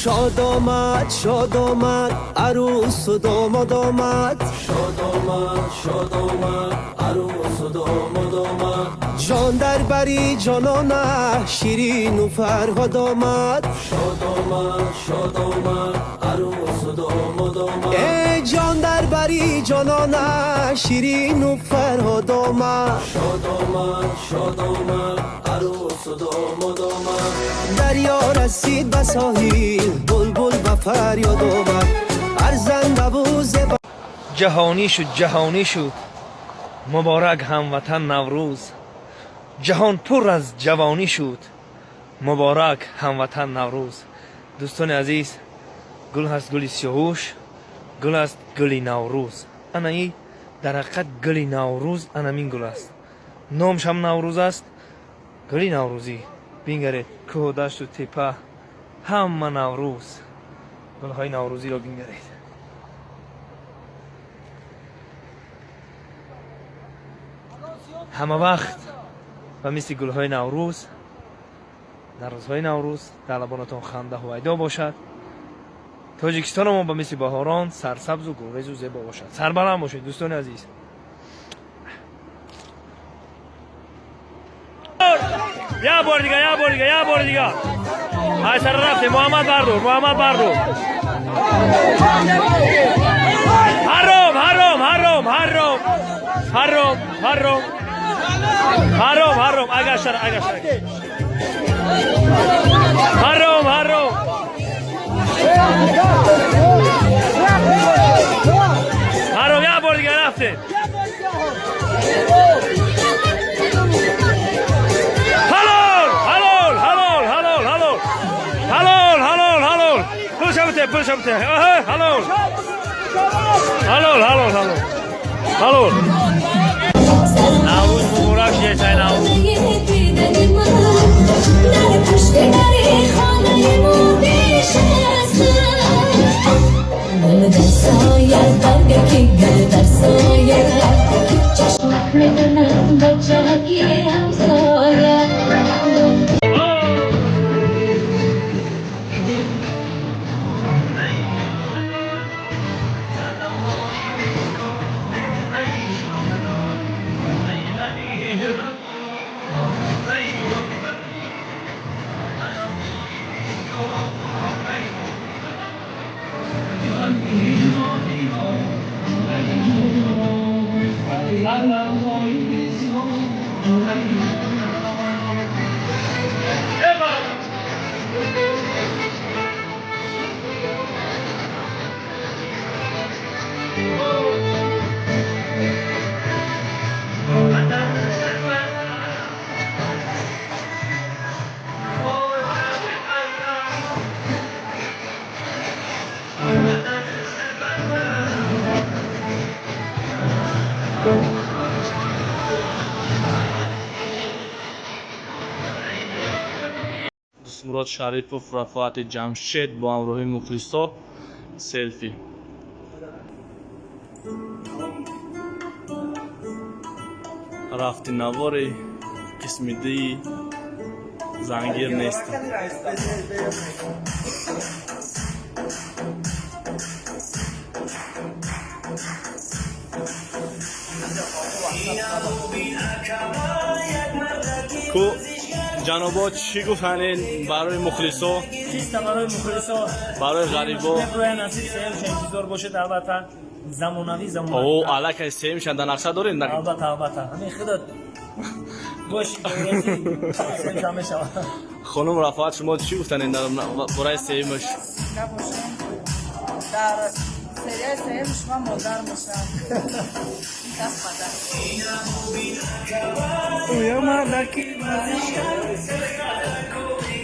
Шод омад, шод омад, арӯсу домод омад. Шод омад, шод омад, арӯсу домод омад. Ҷон дар бари ҷонона, Ширину Фарҳод омад. Шод омад, шод омад, арӯсу домод омад. Э ҷон дар бари ҷонона, Ширину Фарҳод омад. Шод омад, шод омад, арӯсу домод омад. Дарё расид ба соҳил, булбул ба фарёд омад. Арзандаву зеба. Ҷаҳонӣ шуд, ҷаҳонӣ шуд, муборак, ҳамватан, Наврӯз. Ҷаҳон пур аз ҷавонӣ шуд, муборак, ҳамватан, Наврӯз. Дӯстони азиз, гул ҳаст гули сиёҳуш, гул аст гули Наврӯз. Ана и дар ҳақиқат гули Наврӯз анамин гул аст, номшам Наврӯз аст, гули наврӯзӣ. Бингаред, кӯҳу дашту тепа ҳама Наврӯз, гулҳои наврӯзиро бингаред. Ҳама вақт ба мисли гулҳои Наврӯз дар рӯзҳои Наврӯз дар лабонатон ханда ҳувайдо бошад. Тоҷикистонамо ба мисли баҳорон сарсабзу гулрезу зебо бошад. Сарбаланд бошед, дӯстони азиз. Як бори дига, як бори дига, як бори дига. Ай сара рафтем. Муҳаммад бардор, Муҳаммад бардор. Ҳаром, ҳаром, ҳаром, ҳаром, ҳаром, ҳаром, ҳаром, ҳаром. Агашара, агашара. Ҳаром, ҳаром, ҳаром. Як бори дига рафтем. Ҳалол, ҳалол, ҳалол, ҳалол, ҳалол, ҳалол, ҳалол, ҳалол. Пулша бите, пулша бите. Ҳалол, ҳалол, ҳалол, ҳалол, ҳалол. Наврӯз муборак шетай, Наврӯз. Дар пушти дари хонаи мо бишастам. Гул дар соя, баргаки гул дар соя, чашмак мезанам бачаки ҳамсоя. Дӯстмурод Шарипов, Рафоати Ҷамшед бо ҳамроҳи мухлисо селфи. Рафти навори қисми дуи зангир нест. Ку ҷанобо чӣ гуфтанед барои мухлисо? Чиста барои мухлисо. Барои ғарибо. Меброя, насиб сеюмша интизор бошед, албатта, замонавӣ, замонавӣ. О, аллакай сеюмша дар нақша доред? Албатта, албатта, ҳамин худат боши, сеюмша мешавад. Хонум Рафоат, шумо чӣ гуфтанед дар бораи сеюмаш? Набошем, дар серияи сеюм шумо модар мешавам, кас падар. Оя мардаки варзишгар.